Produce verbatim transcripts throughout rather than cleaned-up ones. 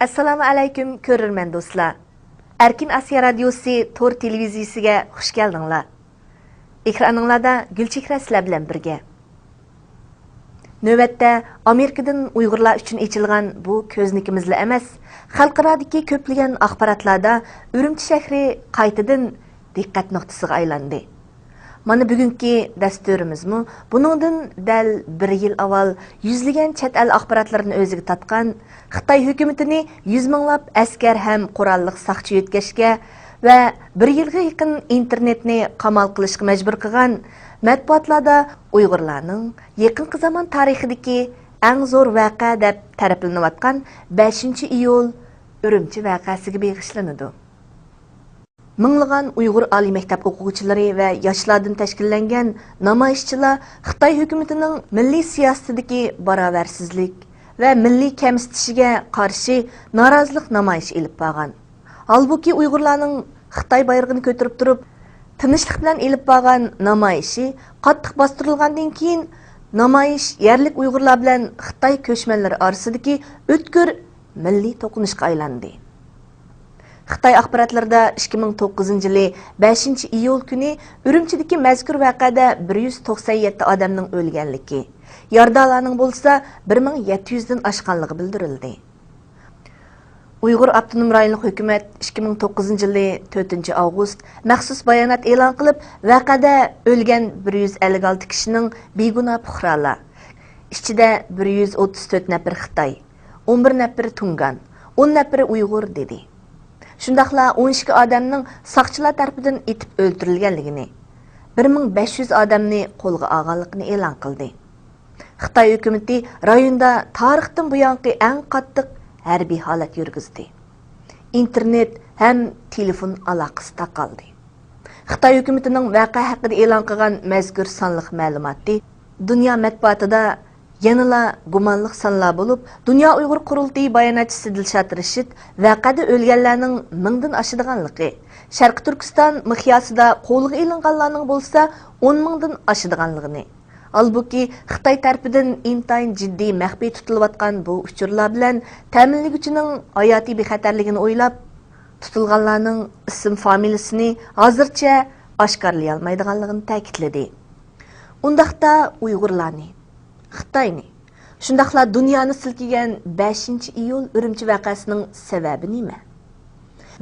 ئەسسالامۇ ئەلەيكۇم، كۆرۈرمەن دوستلار. ئەركىن ئاسىيا رادىيوسى تور تېلېۋىزىيىسىگە خۇش كەلدىڭلار. ئېكرانىڭلاردا گۈلچېھرە سىلەر بىلەن بىرگە. نۆۋەتتە ئامېرىكىدىن ئۇيغۇرلار ئۈچۈن ئېچىلغان بۇ كۆزنىكىمىزلا ئەمەس، خەلقئارادىكى كۆپلىگەن ئاخباراتلاردا ئۈرۈمچى شەھىرى قايتىدىن دىققەت نۇقتىسىغا ئايلاندى. مانا بۈگۈنكى دەستۇرىمىزمۇ بۇنىڭدىن دەل بىر يىل ئاۋۋال يۈزلىگەن چەت ئەل ئاخباراتلىرىنى ئۆزىگە تارتقان، خىتاي ھۆكۈمىتىنى يۈز مىڭلاپ ئەسكەر ھەم قوراللىق ساقچى يۆتكەشكە ۋە بىر يىلغا يېقىن ئىنتېرنېتنى قامال قىلىشقا مەجبۇر قىلغان، مەتبۇئاتلاردا ئۇيغۇرلارنىڭ يېقىنقى زامان تارىخىدىكى ئەڭ زور ۋەقە دەپ تەرىپلىنىۋاتقان بەشىنچى ئىيۇل ئۈرۈمچى ۋەقەسىگە بېغىشلىنىدۇ. مىڭلىغان ئۇيغۇر ئالىي مەكتەپ ئوقۇغۇچىلىرى ۋە ياشلاردىن تەشكىللەنگەن نامايىشچىلار خىتاي ھۆكۈمىتىنىڭ مىللىي سىياسىتىدىكى باراۋەرسىزلىك ۋە مىللىي كەمسىتىشىگە قارشى نارازىلىق نامايىشى ئېلىپ بارغان. ھالبۇكى، ئۇيغۇرلارنىڭ خىتاي بايرىقىنى كۆتۈرۈپ تۇرۇپ، تىنچلىق بىلەن ئېلىپ بارغان نامايىشى قاتتىق باستۇرۇلغاندىن كېيىن، نامايىش يەرلىك ئۇيغۇرلار بىلەن خىتاي كۆچمەنلىرى ئارىسىدىكى ئۆتكۈر مىللىي توقۇنۇشقا ئايلاندى. خىتاي ئاخباراتلىرىدا ئىككى مىڭ توققۇزىنچى يىلى بەشىنچى ئىيۇل كۈنى ئۈرۈمچىدىكى مەزكۇر ۋەقەدە بىر يۈز توقسان يەتتە ئادەمنىڭ ئۆلگەنلىكى، يارىدارلارنىڭ بولسا بىر مىڭ يەتتە يۈزدىن ئاشقانلىقى بىلدۈرۈلدى. ئۇيغۇر ئاپتونوم رايونلۇق ھۆكۈمەت ئىككى مىڭ توققۇزىنچى يىلى تۆتىنچى ئاۋغۇست مەخسۇس بايانات ئېلان قىلىپ، ۋەقەدە ئۆلگەن بىر يۈز ئەللىك ئالتە كىشىنىڭ بىگۇناھ پۇقرالار، ئىچىدە بىر يۈز ئوتتۇز تۆت نەپىرى خىتاي، ئون بىر نەپىرى تۇڭگان، ئون نەپىرى ئۇيغۇر دېدى. شۇنداقلا ئون ئىككى ئادەمنىڭ ساقچىلار تەرىپىدىن ئېتىپ ئۆلتۈرۈلگەنلىكىنى، بىر مىڭ بەش يۈز ئادەمنى قولغا ئالغانلىقىنى ئېلان قىلدى. خىتاي ھۆكۈمىتى رايوندا تارىختىن بۇيانقى ئەڭ قاتتىق ھەربىي ھالەت يۈرگۈزدى. ئىنتېرنېت ھەم تېلېفون ئالاقىسى تاقالدى. خىتاي ھۆكۈمىتىنىڭ ۋەقە ھەققىدە ئېلان قىلغان مەزكۇر سانلىق مەلۇماتى دۇنيا مەتبۇئاتىدا يەنىلا گۇمانلىق سانلار بولۇپ، دۇنيا ئۇيغۇر قۇرۇلتىيى باياناتچىسى دىلشات رەشىت ۋەقەدە ئۆلگەنلەرنىڭ مىڭدىن ئاشىدىغانلىقى، شەرقىي تۈركىستان مىقياسىدا قولغا ئېلىنغانلارنىڭ بولسا ئون مىڭدىن ئاشىدىغانلىقىنى، ھالبۇكى، خىتاي تەرىپىدىن ئىنتايىن جىددىي مەخپىي تۇتۇلۇۋاتقان بۇ ئۇچۇرلار بىلەن تەمىنلىگۈچىنىڭ ھاياتىي بىخەتەرلىكىنى ئويلاپ، تۇتۇلغانلارنىڭ ئىسىم فامىلىسىنى ھازىرچە ئاشكارىلىيالمايدىغانلىقىنى تەكىتلىدى. ئۇنداقتا ئۇيغۇرلارنى، خىتاينى، شۇنداقلا دۇنيانى سىلكىگەن بەشىنچى ئىيۇل ئۈرۈمچى ۋەقەسىنىڭ سەۋەبى نېمە؟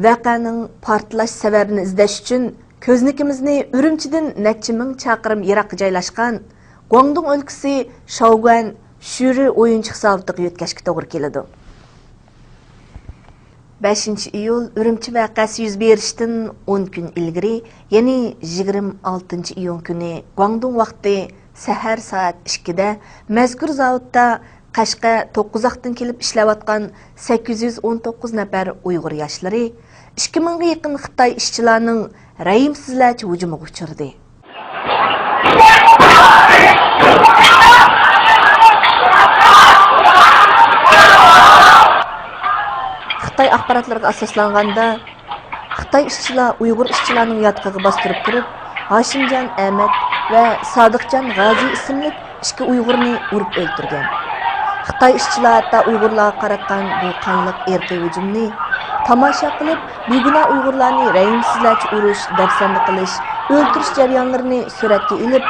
ۋەقەنىڭ پارتلاش سەۋەبىنى ئىزدەش ئۈچۈن كۆزنىكىمىزنى ئۈرۈمچىدىن نەچچە مىڭ چاقىرىم يىراققا جايلاشقان گۇاڭدۇڭ ئۆلكىسى شاۋگۈەن شۈرى ئويۇنچۇق زاۋۇتىغا يۆتكەشكە توغرا كېلىدۇ. بەشىنچى ئىيۇل ئۈرۈمچى ۋەقەسى يۈز بېرىشتىن ئون كۈن ئىلگىرى، يەنى يىگىرمە ئالتىنچى ئىيۇن كۈنى گۇاڭدۇڭ ۋاقتى سەھەر سائەت ئىككىدە مەزكۇر زاۋۇتتا قەشقەر توققۇزاقتىن كېلىپ ئىشلەۋاتقان سەككىز يۈز ئون توققۇز نەپەر ئۇيغۇر ياشلىرى، ئىككى مىڭغا يېقىن خىتاي ئىشچىلارنىڭ رەھىمسىزلەرچە ھۇجۇمىغا ئۇچرىدى. خىتاي ئاخباراتلىرىغا ئاساسلانغاندا، خىتاي ئىشچىلار ئۇيغۇر ئىشچىلارنىڭ ياتىقىغا باستۇرۇپ كىرىپ، ھاشىمجان ئەمەت ۋە سادىقجان غازى ئىسىملىك ئىككى ئۇيغۇرنى ئۇرۇپ ئۆلتۈرگەن. خىتاي ئىشچىلار ھەتتا ئۇيغۇرلارغا قاراتقان بۇ قانلىق ئىرقىي ھۇجۇمنى تاماشا قىلىپ، بىگۇناھ ئۇيغۇرلارنى رەھىمسىزلەرچە ئۇرۇش، دەپسەندە قىلىش، ئۆلتۈرۈش جەريانلىرىنى سۈرەتكە ئېلىپ،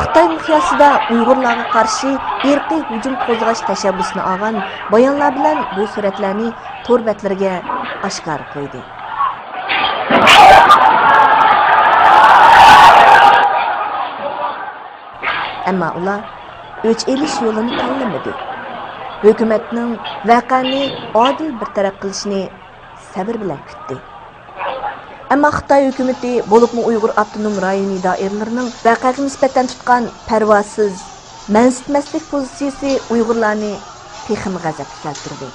خىتاي مىقياسىدا ئۇيغۇرلارغا قارشى ئىرقىي ھۇجۇم قوزغاش تەشەببۇسىنى ئالغان بايانلار بىلەن بۇ سۈرەتلەرنى تور بەتلىرىگە ئاشكارا قويدى. ئەمما ئۇلار ئۆچ ئېلىش يولىنى تاللىمىدى. ھۆكۈمەتنىڭ ۋەقەنى ئادىل بىر تەرەپ قىلىشىنى سەۋر بىلەن كۈتتى. ئەمما خىتاي ھۆكۈمىتى، بولۇپمۇ ئۇيغۇر ئاپتونوم رايونى دائىرىلىرىنىڭ ۋەقەگە نىسبەتەن تۇتقان پەرۋاسىز، مەنسىتمەسلىك پوزىتسىيىسى ئۇيغۇرلارنى تېخىمۇ غەزەپكە كەلتۈردى.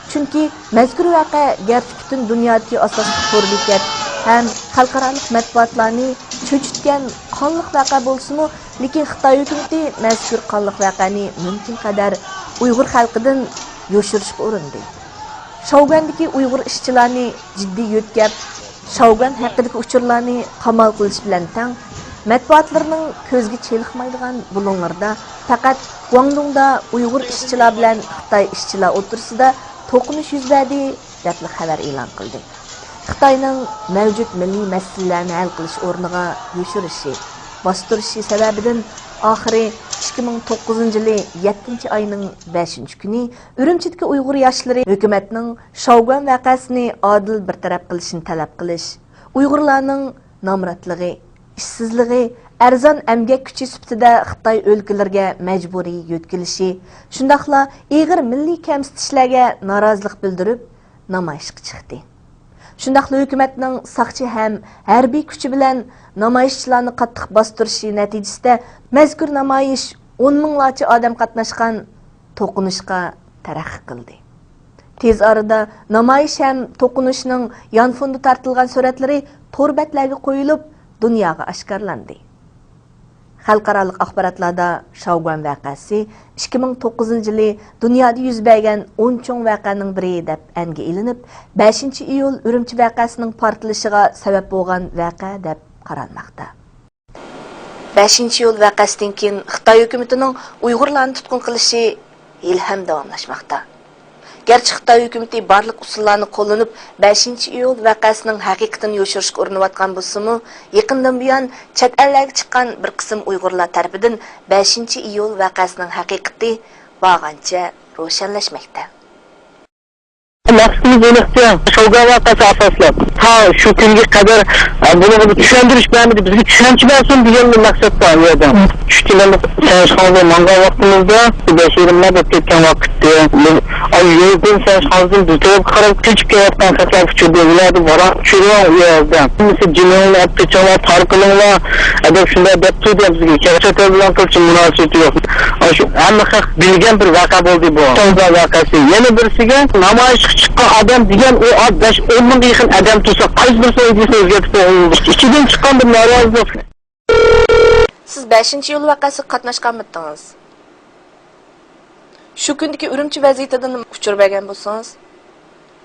چۈنكى مەزكۇر ۋەقە گەرچە پۈتۈن دۇنيادىكى ئاساسلىق تور بېكەت ھەم خەلقئارالىق مەتبۇئاتلارنى چۆچۈتكەن قانلىق ۋەقە بولسىمۇ، لېكىن خىتاي ھۆكۈمىتى مەزكۇر قانلىق ۋەقەنى مۇمكىن قەدەر ئۇيغۇر خەلقىدىن يوشۇرۇشقا ئۇرۇندى. شاۋگۈەندىكى ئۇيغۇر ئىشچىلارنى جىددىي يۆتكەپ، شاۋگۈەن ھەققىدىكى ئۇچۇرلارنى قامال قىلىش بىلەن تەڭ، مەتبۇئاتلىرىنىڭ كۆزگە چېلىقمايدىغان بۇلۇڭلىرىدا پەقەت گۇاڭدۇڭدا ئۇيغۇر ئىشچىلار بىلەن خىتاي ئىشچىلار ئوتتۇرىسىدا توقۇنۇش يۈز بەردى، دەپلا خەۋەر ئېلان قىلدى. خىتاينىڭ مەۋجۇت مىللىي مەسىلىلەرنى ھەل قىلىش ئورنىغا يوشۇرۇشى، باستۇرۇشى سەۋەبىدىن ئاخىرى ئىككى مىڭ توققۇزىنچى يىلى يەتتىنچى ئاينىڭ بەشىنچى كۈنى ئۈرۈمچىدىكى ئۇيغۇر ياشلىرى ھۆكۈمەتنىڭ شاۋگۈەن ۋەقەسىنى ئادىل بىر تەرەپ قىلىشىنى تەلەپ قىلىش، ئۇيغۇرلارنىڭ نامراتلىقى، ئىشسىزلىقى، ئەرزان ئەمگەك كۈچى سۈپىتىدە خىتاي ئۆلكىلىرىگە مەجبۇرىي يۆتكىلىشى، شۇنداقلا ئېغىر مىللىي كەمسىتىشلەرگە نارازىلىق بىلدۈرۈپ، نامايىشقا چىقتى. شۇنداقلا ھۆكۈمەتنىڭ ساقچى ھەم ھەربىي كۈچى بىلەن نامايىشچىلارنى قاتتىق باستۇرۇشى نەتىجىسىدە، مەزكۇر نامايىش ئون مىڭلارچە ئادەم قاتناشقان توقۇنۇشقا تەرەققىي قىلدى. تېز ئارىدا نامايىش ھەم توقۇنۇشنىڭ يانفوندا تارتىلغان سۈرەتلىرى تور بەتلەرگە قويۇلۇپ، دۇنياغا ئاشكارىلاندى. خەلقئارالىق ئاخباراتلاردا شاۋگۈەن ۋەقەسى ئىككى مىڭ توققۇزىنچى يىلى دۇنيادا يۈز بەرگەن ئون چوڭ ۋەقەنىڭ بىرى دەپ ئەنگە ئېلىنىپ، بەشىنچى ئىيۇل ئۈرۈمچى ۋەقەسىنىڭ پارتلىشىغا سەۋەب بولغان ۋەقە دەپ قارالماقتا. بەشىنچى ئىيۇل ۋەقەسىدىن كېيىن خىتاي ھۆكۈمىتىنىڭ ئۇيغۇرلارنى تۇتقۇن قىلىشى ھېلىھەم داۋاملاشماقتا. گەرچە خىتاي ھۆكۈمىتى بارلىق ئۇسۇللارنى قوللىنىپ، بەشىنچى ئىيۇل ۋەقەسىنىڭ ھەقىقىتىنى يوشۇرۇشقا ئۇرۇنۇۋاتقان بولسىمۇ، يېقىندىن بۇيان چەت ئەللەرگە چىققان بىر قىسىم ئۇيغۇرلار تەرىپىدىن بەشىنچى ئىيۇل ۋەقەسىنىڭ ھەقىقىتى بارغانچە روشەنلەشمەكتە. مەقسىتىمىز ئېنىقچە، شوگا ۋەقەسى ئاساسلىق. تا شۇ كۈنگە قەدەر، ئە، بۇنىڭغا بىر چۈشەندۈرۈش بەرمىدى، بىزگە چۈشەنچە بەرسۇن دېگەنلا مەقسەت بار ئۇ يەردە. ئۈچ كىلومېتىر سەنشىخانىغا ماڭغان ۋاقتىمىزدا بەش يېرىملار بولۇپ كەتكەن ۋاقىتتى. بىز، ئاي، يولدىن سەنشىخانىدىن بىز تەرەپكە قاراپ قېچىپ كېلىۋاتقان خەقلەر ئۇچۇردى. ئۇلارنى ۋاراڭ چۈشۈرۈۋەڭ ئۇ يەردە. ھەممىسى جېنىڭلارنى ئېلىپ قېچىڭلار، تارقىلىڭلار، ئەدەپ شۇنداق دەپ تۇردى بىزگە. چەت ئەل بىلەن قىلچە مۇناسىۋىتى يوق. ئاشۇ ھەممە خەق بىلگەن بىر ۋەقە بولدى بۇ. سودا ۋەقەسى. يەنە بىرسىگە نامايىشقا چىققان ئادەم دېگەن ئۇ ئا-، بەش، ئون مىڭغا يېقىن ئادەم تۇرسا، قايسى بىرسىنىڭ ئىدىيىسىنى ئۆزگەرتىپ قويغىلى بولىدۇ؟ ئىچىدىن چىققان بىر نارازىلىق. سىز بەشىنچى ئىيۇل ۋەقەسىگە قاتناشقانمىدىڭىز؟ شۇ كۈندىكى ئۈرۈمچى ۋەزىيىتىدىن ئۇچۇر بەرگەن بولسىڭىز.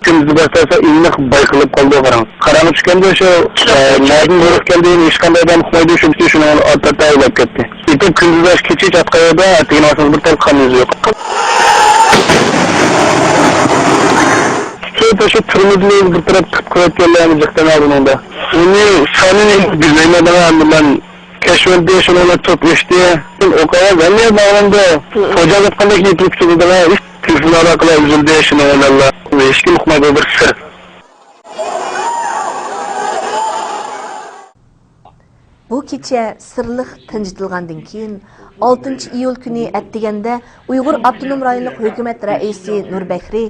كۈندۈزى باشلىسا ئېنىق بايقىلىپ قالىدۇ، قاراڭ. قاراڭغۇ چۈشكەندە شۇ، ئە، نەدىن بۇيرۇق كەلدى، ھېچقانداق ئادەم ئۇقمايدۇ، شۇ بىتى شۇنىڭ ئاتا ئايلاپ كەتتى. يېتىپ كۈندۈزى كېچە چاتقان يەردە تېگىن ئاستىمىزدا بىر تال قان ئىزى يوق. شۇ، شۇ تۈرمىدىن بىر تەرەپ تۇتۇپ قويۇۋەتكەنلەرنى جىق دەڭە بۇنىڭدا. ئۇنى سانىنى بىلمەيمەن دەڭە، ئەمدى مەن كەچۈردى، شۇنىڭ بىلەن توپ ئۆچتى. ئوقۇغان ۋەلىيە باغلىنىدۇ. خوجا ئېيتقاندەك يېتىلىپ كېتىدۇ دەڭە. تېلېفون ئالاقىلار ئۈزۈلدى، شۇنىڭ بىلەنلا ھېچكىم ئۇقمايدۇ، بىر سىر. بۇ كېچە سىرلىق تىنجىتىلغاندىن كېيىن، ئالتىنچى ئىيۇل كۈنى ئەتىگەندە ئۇيغۇر ئاپتونوم رايونلۇق ھۆكۈمەت رەئىسى نۇر بەكرى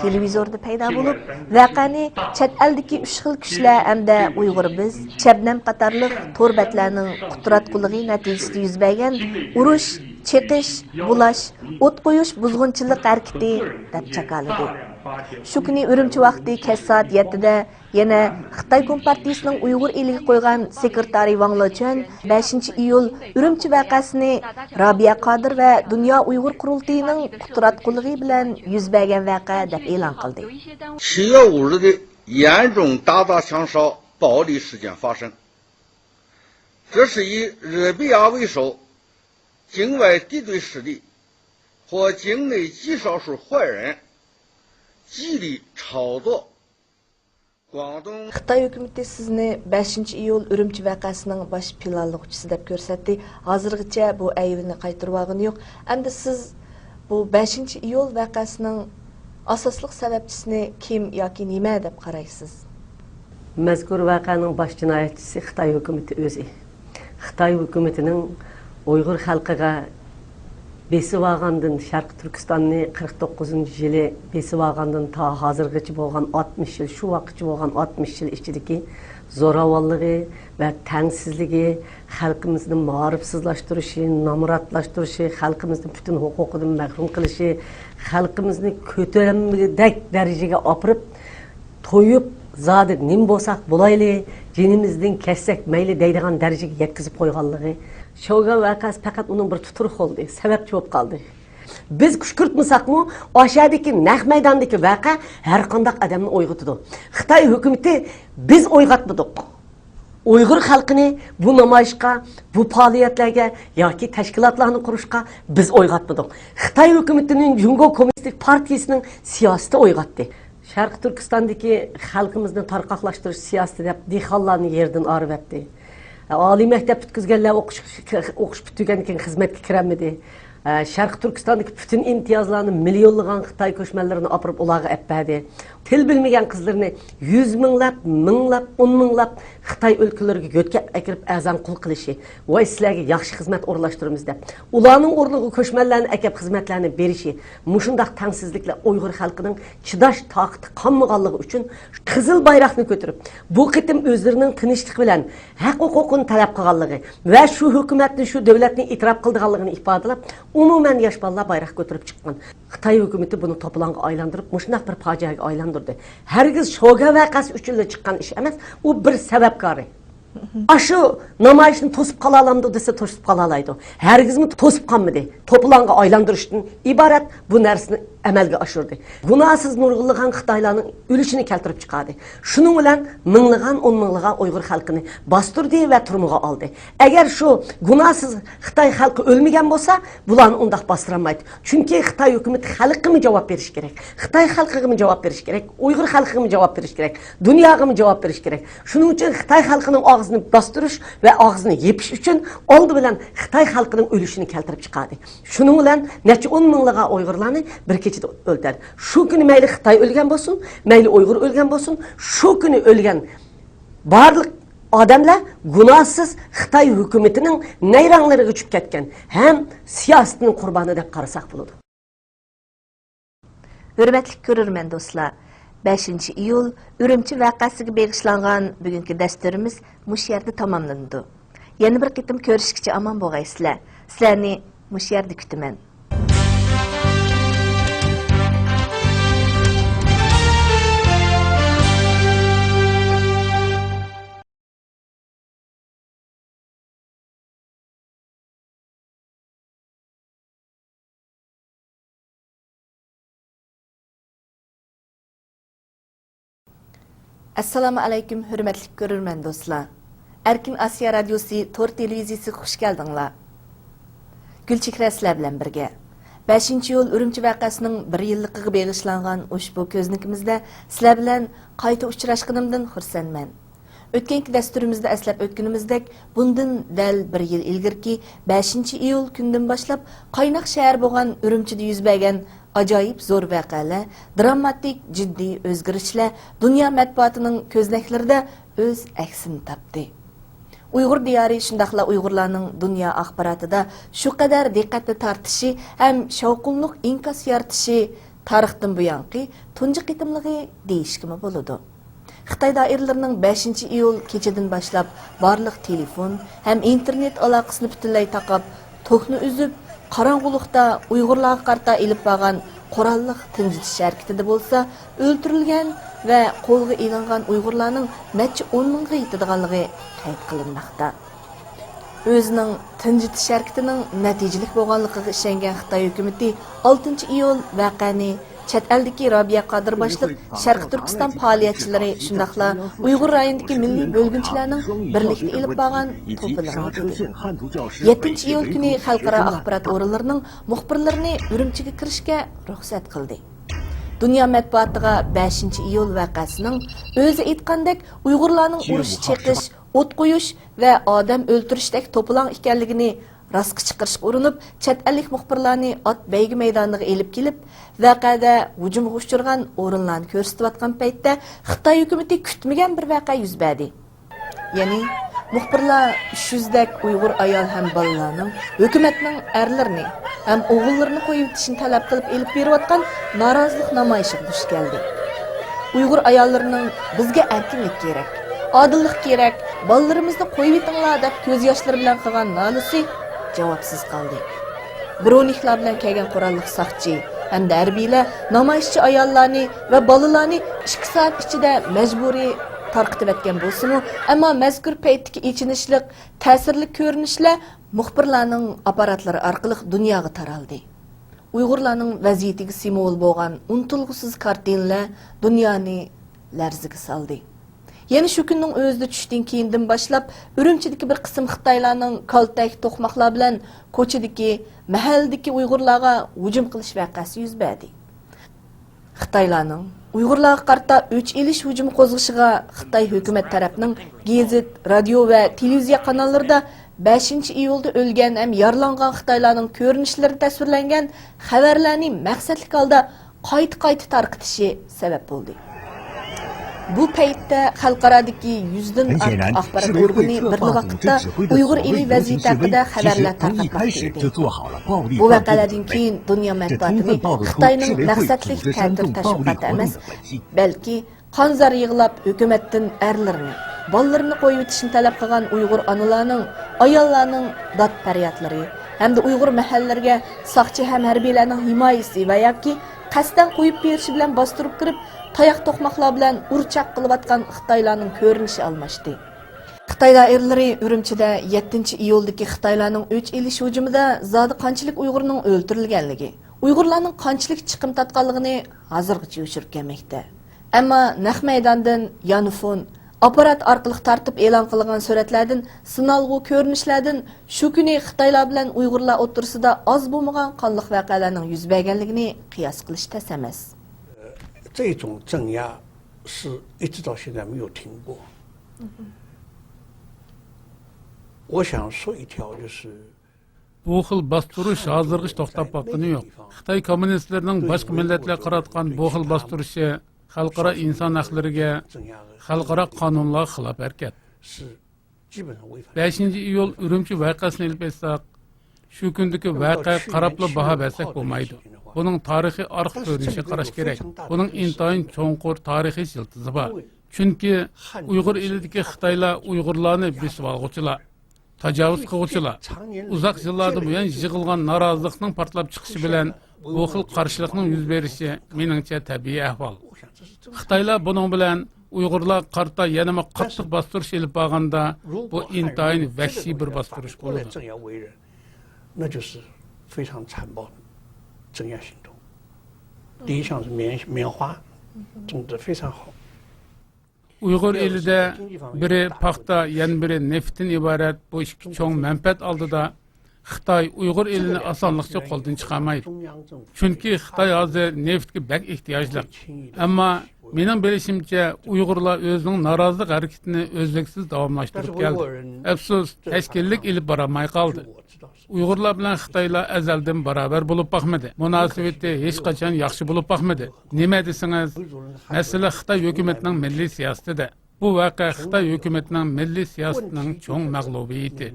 تېلېۋىزوردا پەيدا بولۇپ، ۋەقەنى چەت ئەلدىكى ئۈچ خىل كۈچلەر ھەمدە ئۇيغۇر بىز، شەبنەم قاتارلىق تور بەتلەرنىڭ قۇتراتقۇلۇقى نەتىجىسىدە يۈز بەرگەن ئۇرۇش، چېقىش، بۇلاش، ئوت قويۇش بۇزغۇنچىلىق ھەرىكىتى دەپ جاكارلىدى. شۇ كۈنى ئۈرۈمچى ۋاقتى كەچ سائەت يەتتىدە يەنە خىتاي كومپارتىيىسىنىڭ ئۇيغۇر ئېلىگە قويغان سېكرېتارى ۋاڭ لېچۈەن بەشىنچى ئىيۇل ئۈرۈمچى ۋەقەسىنى رابىيە قادىر ۋە دۇنيا ئۇيغۇر قۇرۇلتىيىنىڭ قۇتراتقۇلۇقى بىلەن يۈز بەرگەن ۋەقە دەپ ئېلان قىلدى. 七月五日的严重打砸抢烧暴力事件发生，这是以热比亚为首，境外敌对势力或境内极少数坏人极力炒作 خىتاي ھۆكۈمىتى سىزنى بەشىنچى ئىيۇل ئۈرۈمچى ۋەقەسىنىڭ باش پىلانلىغۇچىسى دەپ كۆرسەتتى. ھازىرغىچە بۇ ئەيىبىنى قايتۇرۇۋالغىنى يوق. ئەمدى سىز بۇ بەشىنچى ئىيۇل ۋەقەسىنىڭ ئاساسلىق سەۋەبچىسىنى كىم ياكى نېمە دەپ قارايسىز؟ مەزكۇر ۋەقەنىڭ باش جىنايەتچىسى خىتاي ھۆكۈمىتى ئۆزى. خىتاي ھۆكۈمىتىنىڭ ئۇيغۇر خەلقىگە بېسىۋالغاندىن، شەرقىي تۈركىستاننى قىرىق توققۇزىنچى يىلى بېسىۋالغاندىن تا ھازىرغىچە بولغان ئاتمىش يىل، شۇ ۋاقىتقىچە بولغان ئاتمىش يىل ئىچىدىكى زوراۋانلىقى ۋە تەڭسىزلىكى، خەلقىمىزنى مائارىپسىزلاشتۇرۇشى، نامراتلاشتۇرۇشى، خەلقىمىزنى پۈتۈن ھوقۇقىدىن مەھرۇم قىلىشى، خەلقىمىزنى كۆتۈرەلمىگۈدەك دەرىجىگە ئاپىرىپ، تويۇپ، زادى نېمە بولساق بولايلى، جېنىمىزدىن كەچسەك مەيلى دەيدىغان دەرىجىگە يەتكۈزۈپ قويغانلىقى. شوگا ۋەقەسى پەقەت ئۇنىڭ بىر تۇتۇر خولدى، سەۋەبچى بولۇپ قالدى. بىز كۈشكۈرتمىسەكمۇ، ئاشەدىكى نەق مەيداندىكى ۋەقە ھەرقانداق ئادەمنى ئويغىتىدۇ. خىتاي ھۆكۈمىتى بىز ئويغاتمىدۇق. ئۇيغۇر خەلقىنى بۇ نامايىشقا، بۇ پائالىيەتلەرگە ياكى تەشكىلاتلارنى قۇرۇشقا بىز ئويغاتمىدۇق. خىتاي ھۆكۈمىتىنىڭ جۇڭگو كوممۇنىستىك پارتىيىسىنىڭ سىياسىتى ئويغاتتى. شەرقىي تۈركىستاندىكى خەلقىمىزنى تارقاقلاشتۇرۇش سىياسىتى دەپ، دېھقانلارنى يېرىدىن ئايرىۋەتتى. ئالىي مەكتەپ پۈتكۈزگەنلەر ئوقۇش، ئوقۇش پۈتتۈرگەندىن كېيىن خىزمەتكە كىرەلمىدى. شەرقىي تۈركىستاندىكى پۈتۈن ئىمتىيازلارنى مىليونلىغان خىتاي كۆچمەنلىرىنى ئاپىرىپ ئۇلارغا ئەپ بەردى. تىل بىلمىگەن قىزلىرىنى يۈز مىڭلاپ، مىڭلاپ، ئون مىڭلاپ خىتاي ئۆلكىلىرىگە يۆتكەپ ئەكىرىپ ئەرزان قۇل قىلىشى، ۋاي سىلەرگە ياخشى خىزمەت ئورۇنلاشتۇرىمىز دەپ، ئۇلارنىڭ ئورنىغا كۆچمەنلەرنى ئەكەپ خىزمەتلەرنى بېرىشى، مۇشۇنداق تەڭسىزلىكلەر ئۇيغۇر خەلقىنىڭ چىداش تاقىتى قالمىغانلىقى ئۈچۈن قىزىل بايراقنى كۆتۈرۈپ، بۇ قېتىم ئۆزلىرىنىڭ تىنچلىق بىلەن ھەق ھوقۇقىنى تەلەپ قىلغانلىقى ۋە شۇ ھۆكۈمەتنى، شۇ دۆلەتنى ئېتىراپ قىلىدىغانلىقىنى ئىپادىلەپ، ئومۇمەن ياش بالىلار بايراق كۆتۈرۈپ چىققان. خىتاي ھۆكۈمىتى بۇنى توپىلاڭغا ئايلاندۇرۇپ، مۇشۇنداق بىر پاجىئەگە ئايلاندۇردى. ھەرگىز شوگە ۋەقەسى ئۈچۈنلا چىققان ئىش ئەمەس، ئۇ بىر سەۋەبكارى. ئاشۇ نامايىشنى توسۇپ قالالامدۇ دېسە، توسۇپ قالالايدۇ. ھەرگىزمۇ توسۇپ قالمىدى. توپىلاڭغا ئايلاندۇرۇشتىن ئىبارەت بۇ نەرسىنى ئەمەلگە ئاشۇردى. گۇناھسىز نۇرغۇنلىغان خىتايلارنىڭ ئۆلۈشىنى كەلتۈرۈپ چىقاردى. شۇنىڭ بىلەن مىڭلىغان، ئون مىڭلىغان ئۇيغۇر خەلقىنى باستۇردى ۋە تۈرمىگە ئالدى. ئەگەر شۇ گۇناھسىز خىتاي خەلقى ئۆلمىگەن بولسا، بۇلارنى ئۇنداق باستۇرالمايتتى. چۈنكى خىتاي ھۆكۈمىتى خەلققىمۇ جاۋاب بېرىشى كېرەك. خىتاي خەلقىگىمۇ جاۋاب بېرىشى كېرەك. ئۇيغۇر خەلقىگىمۇ جاۋاب بېرىشى كېرەك. دۇنياغىمۇ جاۋاب بېرىشى كېرەك. شۇنىڭ ئۈچۈن خىتاي خەلقىنىڭ ئاغزىنى باستۇرۇش ۋە ئاغزىنى يېپىش ئۈچۈن ئالدى بىلەن خىتاي خەلقىنىڭ ئۆلۈشىنى كەلتۈرۈپ چىقاردى. شۇنىڭ بىلەن نەچچە ئون مىڭلىغان ئۇيغۇرلارنى بىر كېچىدە ئۆلتۈردى. شۇ كۈنى مەيلى خىتاي ئۆلگەن بولسۇن، مەيلى ئۇيغۇر ئۆلگەن بولسۇن، شۇ كۈنى ئۆلگەن بارلىق ئادەملەر گۇناھسىز خىتاي ھۆكۈمىتىنىڭ نەيرەڭلىرىگە چۈشۈپ كەتكەن ھەم سىياسىتىنىڭ قۇربانى دەپ قارىساق بولىدۇ. ھۆرمەتلىك كۆرۈرمەن دوستلار، بەشىنچى ئىيۇل ئۈرۈمچى ۋەقەسىگە بېغىشلانغان بۈگۈنكى دەستۇرىمىز مۇشۇ يەردە تاماملىنىدۇ. يەنە بىر قېتىم كۆرۈشكىچە ئامان بولغايسىلەر. سىلەرنى مۇشۇ يەردە كۈتىمەن. ئەسسالامۇ ئەلەيكۇم، ھۆرمەتلىك كۆرۈرمەن دوستلار. ئەركىن ئاسىيا رادىيوسى تور تېلېۋىزىيىسىگە خۇش كەلدىڭلار. گۈلچېھرە سىلەر بىلەن بىرگە. بەشىنچى ئىيۇل ئۈرۈمچى ۋەقەسىنىڭ بىر يىللىقىغا بېغىشلانغان ئۇشبۇ كۆزنىكىمىزدە سىلەر بىلەن قايتا ئۇچراشقىنىمدىن خۇرسەنمەن. ئۆتكەنكى دەستۇرىمىزدا ئەسلەپ ئۆتكىنىمىزدەك، بۇندىن دەل بىر يىل ئىلگىرىكى بەشىنچى ئىيۇل كۈنىدىن باشلاپ قايناق شەھەر بولغان ئۈرۈمچىدە يۈز بەرگەن ئاجايىپ زور ۋەقەلەر، دراماتىك، جىددىي ئۆزگىرىشلەر دۇنيا مەتبۇئاتىنىڭ كۆزنەكلىرىدە ئۆز ئەكسىنى تاپتى. ئۇيغۇر دىيارى، شۇنداقلا ئۇيغۇرلارنىڭ دۇنيا ئاخباراتىدا شۇ قەدەر دىققەتنى تارتىشى ھەم شاۋقۇنلۇق ئىنكاس يارىتىشى تارىختىن بۇيانقى تۇنجى قېتىملىقى دېيىشكىمۇ بولىدۇ. خىتاي دائىرىلىرىنىڭ بەشىنچى ئىيۇل كېچىدىن باشلاپ بارلىق تېلېفون ھەم ئىنتېرنېت ئالاقىسىنى پۈتۈنلەي تاقاپ، توكنى ئۈزۈپ، قاراڭغۇلۇقتا ئۇيغۇرلارغا قارىتا ئېلىپ بارغان قوراللىق تىنجىتىش ھەرىكىتىدە بولسا ئۆلتۈرۈلگەن ۋە قولغا ئېلىنغان ئۇيغۇرلارنىڭ نەچچە ئون مىڭغا يېتىدىغانلىقى قەيت قىلىنماقتا. ئۆزىنىڭ تىنجىتىش ھەرىكىتىنىڭ نەتىجىلىك بولغانلىقىغا ئىشەنگەن خىتاي ھۆكۈمىتى ئالتىنچى ئىيۇل ۋەقەنى چەت ئەلدىكى رابىيە قادىر باشلىق شەرقىي تۈركىستان پائالىيەتچىلىرى، شۇنداقلا ئۇيغۇر رايونىدىكى مىللىي بۆلگۈنچىلەرنىڭ بىرلىكتە ئېلىپ بارغان توپىلىرىغا دېدى. يەتتىنچى ئىيۇل كۈنى خەلقئارا ئاخبارات ئورۇنلىرىنىڭ مۇخبىرلىرىنى ئۈرۈمچىگە كىرىشكە رۇخسەت قىلدى. دۇنيا مەتبۇئاتىغا بەشىنچى ئىيۇل ۋەقەسىنىڭ ئۆزى ئېيتقاندەك ئۇيغۇرلارنىڭ ئۇرۇش، چېقىش، ئوت قويۇش ۋە ئادەم ئۆلتۈرۈشتەك توپىلاڭ ئىكەنلىكىنى راستقا چىقىرىشقا ئۇرۇنۇپ، چەت ئەللىك مۇخبىرلارنى ئات بەيگە مەيدانىغا ئېلىپ كېلىپ، ۋەقەدە ھۇجۇمغا ئۇچرىغان ئورۇنلارنى كۆرسىتىۋاتقان پەيتتە، خىتاي ھۆكۈمىتى كۈتمىگەن بىر ۋەقە يۈز بەردى. يەنى، مۇخبىرلار ئۈچ يۈزدەك ئۇيغۇر ئايال ھەم بالىلارنىڭ ھۆكۈمەتنىڭ ئەرلىرىنى ھەم ئوغۇللىرىنى قويۇۋېتىشنى تەلەپ قىلىپ ئېلىپ بېرىۋاتقان نارازىلىق نامايىشىغا دۇچ كەلدى. ئۇيغۇر ئاياللىرىنىڭ «بىزگە ئەركىنلىك كېرەك، ئادىللىق كېرەك، بالىلىرىمىزنى قويۇۋېتىڭلار» دەپ كۆز ياشلىرى بىلەن قىلغان نالىسى جاۋابسىز قالدى. برونىكلار بىلەن كەلگەن قوراللىق ساقچى ھەمدە ھەربىيلەر نامايىشچى ئاياللارنى ۋە بالىلارنى ئىككى سائەت ئىچىدە مەجبۇرىي تارقىتىۋەتكەن بولسىمۇ، ئەمما مەزكۇر پەيتتىكى ئېچىنىشلىق، تەسىرلىك كۆرۈنۈشلەر مۇخبىرلارنىڭ ئاپپاراتلىرى ئارقىلىق دۇنياغا تارالدى. ئۇيغۇرلارنىڭ ۋەزىيىتىگە سىمۋول بولغان ئۇنتۇلغۇسىز كارتىنىلەر دۇنيانى لەرزىگە سالدى. يەنە شۇ كۈننىڭ ئۆزىدە چۈشتىن كېيىندىن باشلاپ ئۈرۈمچىدىكى بىر قىسىم خىتايلارنىڭ كالتەك توقماقلار بىلەن كوچىدىكى، مەھەللىدىكى ئۇيغۇرلارغا ھۇجۇم قىلىش ۋەقەسى يۈز بەردى. خىتايلارنىڭ ئۇيغۇرلارغا قارىتا ئۆچ ئېلىش ھۇجۇمى قوزغىشىغا خىتاي ھۆكۈمەت تەرەپنىڭ گېزىت، رادىيو ۋە تېلېۋىزىيە قاناللىرىدا بەشىنچى ئىيۇلدا ئۆلگەن ھەم يارىلانغان خىتايلارنىڭ كۆرۈنۈشلىرى تەسۋىرلەنگەن خەۋەرلەرنى مەقسەتلىك ھالدا قايتا-قايتا تارقىتىشى سەۋەب بولدى. بۇ پەيتتە خەلقئارادىكى يۈزدىن ئارتۇق ئاخبارات ئورگىنى بىرلا ۋاقىتتا ئۇيغۇر ئېلى ۋەزىيىتى ھەققىدە خەۋەرلەر تارقاتماقتا ئىدى. بۇ ۋەقەلەردىن كېيىن دۇنيا مەتبۇئاتىنى خىتاينىڭ مەقسەتلىك تەتۈر تەشۋىقاتى ئەمەس، بەلكى قان-زار يىغلاپ، ھۆكۈمەتتىن ئەرلىرىنى، بالىلىرىنى قويۇۋېتىشنى تەلەپ قىلغان ئۇيغۇر ئانىلارنىڭ، ئاياللارنىڭ داد-پەريادلىرى ھەمدە ئۇيغۇر مەھەللىلىرىگە ساقچى ھەم ھەربىيلەرنىڭ ھىمايىسى ۋە ياكى قەستەن قويۇپ بېرىشى بىلەن باستۇرۇپ كىرىپ، تاياق-توقماقلار بىلەن ئۇر-چاق قىلىۋاتقان خىتايلارنىڭ كۆرۈنۈشى ئالماشتى. خىتاي دائىرىلىرى ئۈرۈمچىدە يەتتىنچى ئىيۇلدىكى خىتايلارنىڭ ئۆچ ئېلىش ھۇجۇمىدا زادى قانچىلىك ئۇيغۇرنىڭ ئۆلتۈرۈلگەنلىكى، ئۇيغۇرلارنىڭ قانچىلىك چىقىم تارتقانلىقىنى ھازىرغىچە يوشۇرۇپ كەلمەكتە. ئەمما نەق مەيداندىن يانفون، ئاپپارات ئارقىلىق تارتىپ ئېلان قىلغان سۈرەتلەردىن، سىنئالغۇ كۆرۈنۈشلەردىن شۇ كۈنى خىتايلار بىلەن ئۇيغۇرلار ئوتتۇرىسىدا ئاز بولمىغان قانلىق ۋەقەلەرنىڭ يۈز بەرگەنلىكىنى قىياس قىلىش تەس ئەمەس. 这种镇压是一直到现在没有停过。我想说一条，就是 بۇ خىل باستۇرۇش ھازىرغىچە توختاپ باققىنى يوق. خىتاي كوممۇنىستلىرىنىڭ باشقا مىللەتلەرگە قاراتقان بۇ خىل باستۇرۇشى خەلقئارا ئىنسان ھەقلىرىگە، خەلقئارا قانۇنلارغا خىلاپ ھەرىكەت. بەشىنچى ئىيۇل ئۈرۈمچى ۋەقەسىنى ئېلىپ ئېيتساق، شۇ كۈندىكى ۋەقەگە قاراپلا باھا بەرسەك بولمايدۇ. بۇنىڭ تارىخىي ئارقا كۆرۈنۈشىگە قاراش كېرەك. بۇنىڭ ئىنتايىن چوڭقۇر تارىخىي يىلتىزى بار. چۈنكى ئۇيغۇر ئېلىدىكى خىتايلار ئۇيغۇرلارنى بېسىۋالغۇچىلار، تاجاۋۇز قىلغۇچىلار. ئۇزاق يىللاردىن بۇيان يىغىلغان نارازىلىقنىڭ پارتلاپ چىقىشى بىلەن بۇ خىل قارشىلىقنىڭ يۈز بېرىشى مېنىڭچە تەبىئىي ئەھۋال. خىتايلار بۇنىڭ بىلەن ئۇيغۇرلارغا قارىتا يەنىمۇ قاتتىق باستۇرۇش ئېلىپ بارغاندا، بۇ ئىنتايىن ۋەھشىي بىر باستۇرۇش بولىدۇ. 那就是非常残暴的镇压行动。第一项是棉棉花，种得非常好。 ئۇيغۇر ئېلىدە بىرى پاختا، يەنە بىرى نېفىتتىن ئىبارەت بۇ ئىككى چوڭ مەنپەئەت ئالدىدا خىتاي ئۇيغۇر ئېلىنى ئاسانلىقچە قولدىن چىقارمايدۇ. چۈنكى خىتاي ھازىر نېفىتكە بەك ئېھتىياجلىق. ئەمما مېنىڭ بىلىشىمچە، ئۇيغۇرلار ئۆزىنىڭ نارازىلىق ھەرىكىتىنى ئۈزلۈكسىز داۋاملاشتۇرۇپ كەلدى. ئەپسۇس، تەشكىللىك ئېلىپ بارالماي قالدى. ئۇيغۇرلار بىلەن خىتايلار ئەزەلدىن باراۋەر بولۇپ باقمىدى. مۇناسىۋىتى ھېچقاچان ياخشى بولۇپ باقمىدى. نېمە دېسىڭىز، مەسىلە خىتاي ھۆكۈمىتىنىڭ مىللىي سىياسىتىدە. بۇ ۋەقە خىتاي ھۆكۈمىتىنىڭ مىللىي سىياسىتىنىڭ چوڭ مەغلۇبىيىتى.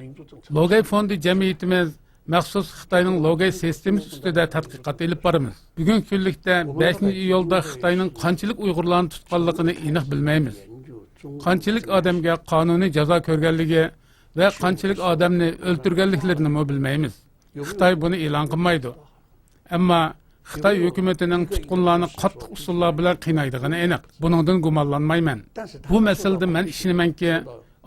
لوگەي فوندى جەمئىيىتىمىز مەخسۇس خىتاينىڭ لوگەي سىستېمىسى ئۈستىدە تەتقىقات ئېلىپ بارىمىز. بۈگۈنكى كۈنلۈكتە بەشىنچى ئىيۇلدا خىتاينىڭ قانچىلىك ئۇيغۇرلارنى تۇتقانلىقىنى ئېنىق بىلمەيمىز. قانچىلىك ئادەمگە قانۇنىي جازا كۆرگەنلىكى ۋە قانچىلىك ئادەمنى ئۆلتۈرگەنلىكلىرىنىمۇ بىلمەيمىز. خىتاي بۇنى ئېلان قىلمايدۇ. ئەمما خىتاي ھۆكۈمىتىنىڭ تۇتقۇنلارنى قاتتىق ئۇسۇللار بىلەن قىينايدىغىنى ئېنىق. بۇنىڭدىن گۇمانلانمايمەن. بۇ مەسىلىدە مەن ئىشىنىمەنكى،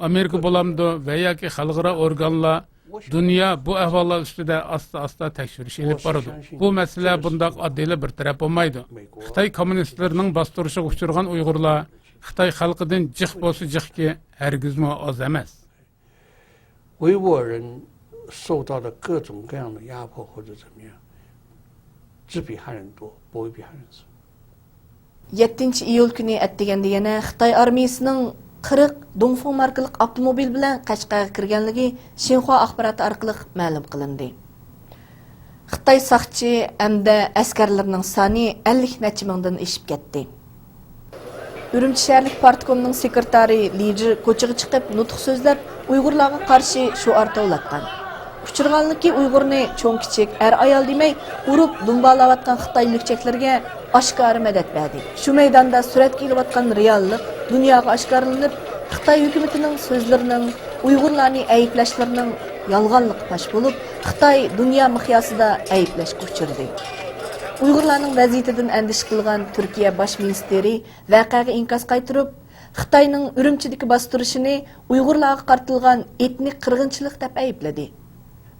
ئامېرىكا بولامدۇ ۋە ياكى خەلقئارا ئورگانلار، دۇنيا بۇ ئەھۋاللار ئۈستىدە ئاستا-ئاستا تەكشۈرۈش ئېلىپ بارىدۇ. بۇ مەسىلە بۇنداق ئاددىيلا بىر تەرەپ بولمايدۇ. خىتاي كوممۇنىستلىرىنىڭ باستۇرۇشىغا ئۇچرىغان ئۇيغۇرلار خىتاي خەلقىدىن جىق بولسا جىقكى، ھەرگىزمۇ ئاز ئەمەس. 维吾尔人受到的各种各样的压迫或者怎么样，只比汉人多，不会比汉人少。 يەتتىنچى ئىيۇل كۈنى ئەتىگەندە يەنە خىتاي ئارمىيىسىنىڭ قىرىق دۇڭفېڭ ماركىلىق ئاپتوموبىل بىلەن قەشقەرگە كىرگەنلىكى شىنخۇا ئاخباراتى ئارقىلىق مەلۇم قىلىندى. خىتاي ساقچى ھەمدە ئەسكەرلىرىنىڭ سانى ئەللىك نەچچە مىڭدىن ئېشىپ كەتتى. ئۈرۈمچى شەھەرلىك پارتكومنىڭ سېكرېتارى لى جى كوچىغا چىقىپ نۇتۇق سۆزلەپ، ئۇيغۇرلارغا قارشى شوئار توۋلاتقان. ئۇچرىغانلىكى ئۇيغۇرنى چوڭ-كىچىك، ئەر-ئايال دېمەي، ئۇرۇپ، دۇمبالاۋاتقان خىتاي لۈكچەكلىرىگە ئاشكارا مەدەت بەردى. شۇ مەيداندا سۈرەتكە ئېلىۋاتقان رېئاللىق دۇنياغا ئاشكارىلىنىپ، خىتاي ھۆكۈمىتىنىڭ سۆزلىرىنىڭ، ئۇيغۇرلارنى ئەيىبلەشلىرىنىڭ يالغانلىقى پاش بولۇپ، خىتاي دۇنيا مىقياسىدا ئەيىبلەشكە ئۇچرىدى. ئۇيغۇرلارنىڭ ۋەزىيىتىدىن ئەندىشە قىلغان تۈركىيە باش مىنىستىرى ۋەقەگە ئىنكاس قايتۇرۇپ، خىتاينىڭ ئۈرۈمچىدىكى باستۇرۇشىنى ئۇيغۇرلارغا قارىتىلغان ئېتنىك قىرغىنچىلىق دەپ ئەيىبلىدى.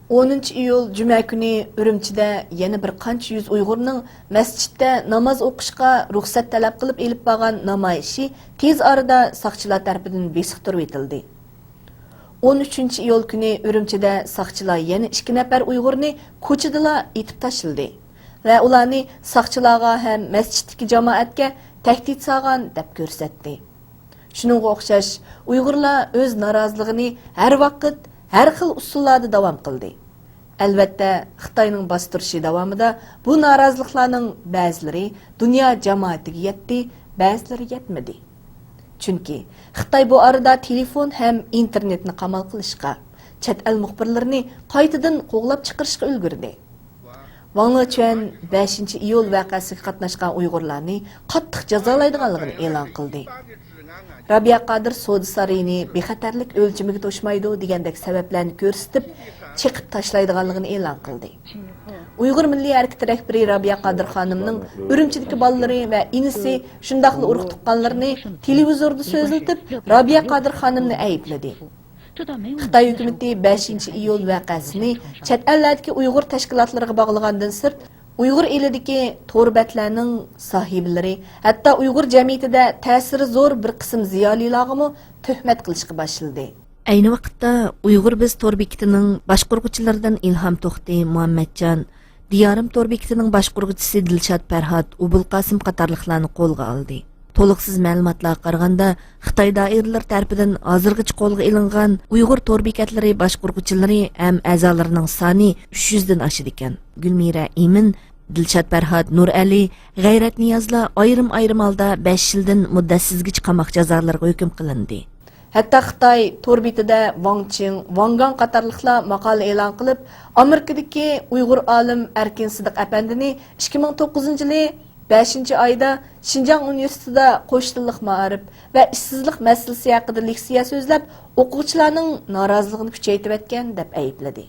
ئونىنچى ئىيۇل جۈمە كۈنى ئۈرۈمچىدە يەنە بىر قانچە يۈز ئۇيغۇرنىڭ مەسچىتتە ناماز ئوقۇشقا رۇخسەت تەلەپ قىلىپ ئېلىپ بارغان نامايىشى تېز ئارىدا ساقچىلار تەرىپىدىن بېسىقتۇرۇۋېتىلدى. ئون ئۈچىنچى ئىيۇل كۈنى ئۈرۈمچىدە ساقچىلار يەنە ئىككى نەپەر ئۇيغۇرنى كوچىدىلا ئېتىپ تاشلىدى ۋە ئۇلارنى ساقچىلارغا ھەم مەسچىتتىكى جامائەتكە تەھدىت سالغان دەپ كۆرسەتتى. شۇنىڭغا ئوخشاش، ئۇيغۇرلار ئۆز نارازىلىقىنى ھەر ۋاقىت، ھەر خىل ئۇسۇللاردا داۋام قىلدى. ئەلۋەتتە، خىتاينىڭ باستۇرۇشى داۋامىدا بۇ نارازىلىقلارنىڭ بەزىلىرى دۇنيا جامائىتىگە يەتتى، بەزىلىرى يەتمىدى. چۈنكى خىتاي بۇ ئارىدا تېلېفون ھەم ئىنتېرنېتنى قامال قىلىشقا، چەت ئەل مۇخبىرلىرىنى قايتىدىن قوغلاپ چىقىرىشقا ئۈلگۈردى. ۋاڭ لېچۈەن بەشىنچى ئىيۇل ۋەقەسىگە قاتناشقان ئۇيغۇرلارنى قاتتىق جازالايدىغانلىقىنى ئېلان قىلدى. رابىيە قادىر سودا سارىيىنى بىخەتەرلىك ئۆلچىمىگە توشمايدۇ دېگەندەك سەۋەبلەرنى كۆرسىتىپ، چېقىپ تاشلايدىغانلىقىنى ئېلان قىلدى. ئۇيغۇر مىللىي ھەرىكىتى رەھبىرى رابىيە قادىر خانىمنىڭ ئۈرۈمچىدىكى بالىلىرى ۋە ئىنىسى، شۇنداقلا ئۇرۇق تۇغقانلىرىنى تېلېۋىزوردا سۆزلىتىپ، رابىيە قادىر خانىمنى ئەيىبلىدى. خىتاي ھۆكۈمىتى بەشىنچى ئىيۇل ۋەقەسىنى چەت ئەللەردىكى ئۇيغۇر تەشكىلاتلىرىغا باغلىغاندىن سىرت، ئۇيغۇر ئېلىدىكى تور بەتلەرنىڭ ساھىبلىرى، ھەتتا ئۇيغۇر جەمئىيىتىدە تەسىرى زور بىر قىسىم زىيالىيلارغىمۇ تۆھمەت قىلىشقا باشلىدى. ئەينى ۋاقىتتا ئۇيغۇر بىز تور بېكىتىنىڭ باشقۇرغۇچىلىرىدىن ئىلھام توختى، مۇھەممەتجان، دىيارىم تور بېكىتىنىڭ باشقۇرغۇچىسى دىلشات پەرھات، ئوبۇلقاسىم قاتارلىقلارنى قولغا ئالدى. تولۇقسىز مەلۇماتلارغا قارىغاندا، خىتاي دائىرىلىرى تەرىپىدىن ھازىرغىچە قولغا ئېلىنغان ئۇيغۇر تور بېكەتلىرى باشقۇرغۇچىلىرى ھەم ئەزالىرىنىڭ سانى ئۈچ يۈزدىن ئاشىدىكەن. گۈلمىرە ئىمىن، دىلشات پەرھات، نۇرئەلى، غەيرەت نىيازلار ئايرىم-ئايرىم ھالدا بەش يىلدىن مۇددەتسىزگىچە قاماق جازالىرىغا ھۆكۈم قىلىندى. ھەتتا خىتاي تور بېتىدە ۋاڭ چىڭ، ۋاڭ گاڭ قاتارلىقلار ماقالە ئېلان قىلىپ، ئامېرىكىدىكى ئۇيغۇر ئالىم ئەركىن سىدىق ئەپەندىنى ئىككى مىڭ توققۇزىنچى يىلى بەشىنچى ئايدا شىنجاڭ ئۇنىۋېرسىتېتىدا قوش تىللىق مائارىپ ۋە ئىشسىزلىق مەسىلىسى ھەققىدە لېكسىيە سۆزلەپ، ئوقۇغۇچىلارنىڭ نارازىلىقىنى كۈچەيتىۋەتكەن دەپ ئەيىبلىدى.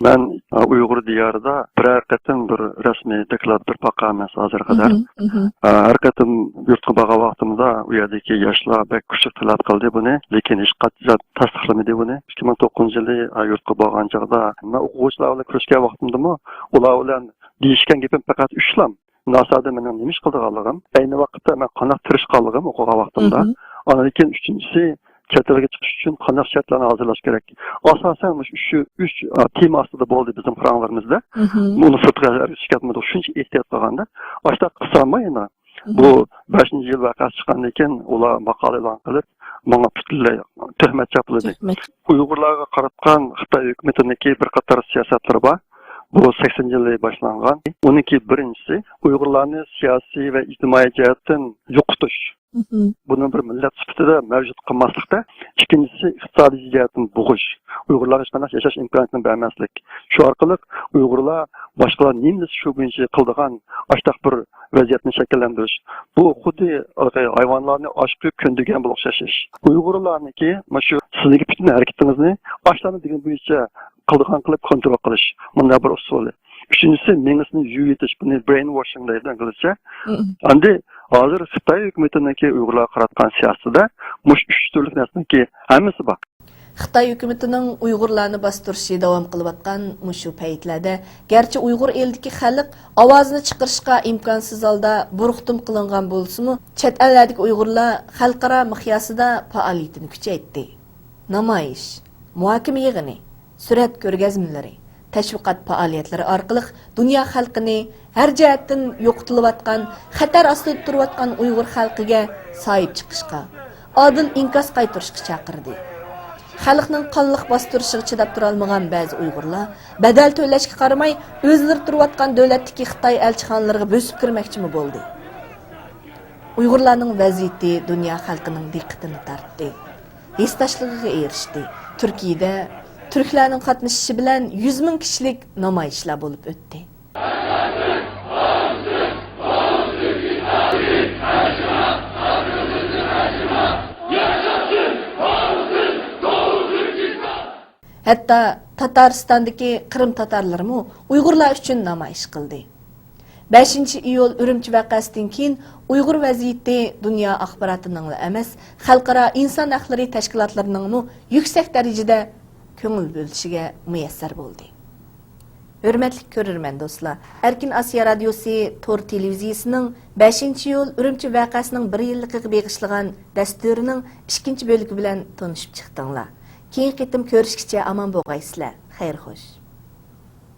مەن، ئا، ئۇيغۇر دىيارىدا بىرەر قېتىم بىر رەسمىي دوكلات، بىر پاقا ئەمەس ھازىرغا قەدەر. مھم، مھم. ئا، ھەر قېتىم يۇرتقا بارغان ۋاقتىمدا ئۇ يەردىكى ياشلار بەك كۈچلۈك تەلەپ قىلدى بۇنى، لېكىن ھېچقاچان تەستىقلىمىدى بۇنى. ئىككى مىڭ توققۇزىنچى يىلى، ئا، يۇرتقا بارغان چاغدا مەن ئوقۇغۇچىلار بىلەن كۆرۈشكەن ۋاقتىمدىمۇ ئۇلار بىلەن دېيىشكەن گېپىم پەقەت ئۈچلا. ناسادا مېنىڭ نېمە ئىش قىلىدىغانلىقىم، ئەينى ۋاقىتتا مەن قانداق تىرىشقانلىقىم ئوقۇغان ۋاقتىمدا. مھم. ئاندىن كېيىن ئۈچىنچىسى، چەت ئەلگە چىقىش ئۈچۈن قانداق شەرتلەرنى ھازىرلاش كېرەك؟ ئاساسەن مۇشۇ ئۈچ، ئۈچ، ئا، تېما ئاستىدا بولدى بىزنىڭ پاراڭلىرىمىزدا. مھم. بۇنى سىرتقا ئەركىشىپ كەتمىدۇق، شۇنچە ئېھتىيات قىلغاندا. ئاشۇنداق قىلساممۇ يەنە مھم. بۇ بەشىنچى يىل ۋەقەسى چىققاندىن كېيىن ئۇلار ماقالە ئېلان قىلىپ، ماڭا پۈتۈنلەي تۆھمەت چاپلىدى. تۆھمەت. ئۇيغۇرلارغا قاراتقان خىتاي ھۆكۈمىتىنىڭكى بىر قاتار سىياسەتلىرى بار. بۇ سەكسىنىنچى يىلى باشلانغان. ئۇنىڭكى بىرىنچىسى ئۇيغۇرلارنى سىياسىي ۋە ئىجتىمائىي جەھەتتىن يوقىتىش. مھم. بۇنى بىر مىللەت سۈپىتىدە مەۋجۇت قىلماسلىقتا، ئىككىنچىسى ئىقتىسادىي جەھەتتىن بوغۇش، ئۇيغۇرلارغا ھېچقانداق ياشاش ئىمكانىيىتىنى بەرمەسلىك. شۇ ئارقىلىق ئۇيغۇرلار باشقىلار نېمە دېسە شۇ بويىچە قىلىدىغان ئاشۇنداق بىر ۋەزىيەتنى شەكىللەندۈرۈش. بۇ خۇددى ھايۋانلارنى ئاچقا كۆندۈرگەن بىلەن ئوخشاش ئىش. ئۇيغۇرلارنىڭكى مانا شۇ سىزنىڭكى پۈتۈن ھەرىكىتىڭىزنى ئاشۇلارنى دېگەن بويىچە قىلىدىغان قىلىپ كونترول قىلىش، مۇنداق بىر ئۇسۇلى. ئۈچىنچىسى، مېڭىسىنى يۇيۇۋېتىش، بۇنى brainwashing دەيدۇ ئىنگلىزچە. مم. ئەمدى ھازىر خىتاي ھۆكۈمىتىنىڭكى ئۇيغۇرلارغا قاراتقان سىياسىتىدە مۇشۇ ئۈچ تۈرلۈك نەرسىنىڭكى ھەممىسى بار. خىتاي ھۆكۈمىتىنىڭ ئۇيغۇرلارنى باستۇرۇشى داۋام قىلىۋاتقان مۇشۇ پەيتلەردە، گەرچە ئۇيغۇر ئېلىدىكى خەلق ئاۋازىنى چىقىرىشقا ئىمكانسىز ھالدا بۇرۇقتۇم قىلىنغان بولسىمۇ، چەت ئەللەردىكى ئۇيغۇرلار خەلقئارا مىقياسىدا پائالىيىتىنى كۈچەيتتى. نامايىش، مۇھاكىمە يىغىنى، سۈرەت كۆرگەزمىلىرى، تەشۋىقات پائالىيەتلىرى ئارقىلىق دۇنيا خەلقىنى ھەر جەھەتتىن يوقىتىلىۋاتقان، خەتەر ئاستىدا تۇرۇۋاتقان ئۇيغۇر خەلقىگە ساھىب چىقىشقا، ئادىل ئىنكاس قايتۇرۇشقا چاقىردى. خەلقنىڭ قانلىق باستۇرۇشىغا چىداپ تۇرالمىغان بەزى ئۇيغۇرلار بەدەل تۆلەشكە قارىماي، ئۆزلىرى تۇرۇۋاتقان دۆلەتتىكى خىتاي ئەلچىخانىلىرىغا بۆسۈپ كىرمەكچىمۇ بولدى. ئۇيغۇرلارنىڭ ۋەزىيىتى دۇنيا خەلقىنىڭ دىققىتىنى تارتتى. ھېسداشلىقىغا ئېرىشتى. تۈركىيەدە تۈركلەرنىڭ قاتنىشىشى بىلەن يۈز مىڭ كىشىلىك نامايىشلار بولۇپ ئۆتتى. ھەتتا تاتارىستاندىكى قىرىم تاتارلىرىمۇ ئۇيغۇرلار ئۈچۈن نامايىش قىلدى. بەشىنچى ئىيۇل ئۈرۈمچى ۋەقەسىدىن كېيىن ئۇيغۇر ۋەزىيىتى دۇنيا ئاخباراتىنىڭلا ئەمەس، خەلقئارا ئىنسان ھەقلىرى تەشكىلاتلىرىنىڭمۇ يۈكسەك دەرىجىدە كۆڭۈل بۆلۈشىگە مۇيەسسەر بولدى. ھۆرمەتلىك كۆرۈرمەن دوستلار، ئەركىن ئاسىيا رادىيوسى تور تېلېۋىزىيىسىنىڭ بەشىنچى ئىيۇل ئۈرۈمچى ۋەقەسىنىڭ بىر يىللىقىغا بېغىشلىغان دەستۇرىنىڭ ئىككىنچى بۆلىكى بىلەن تونۇشۇپ چىقتىڭلار. كېيىنكى قېتىم كۆرۈشكىچە ئامان بولغايسىلەر. خەير خوش.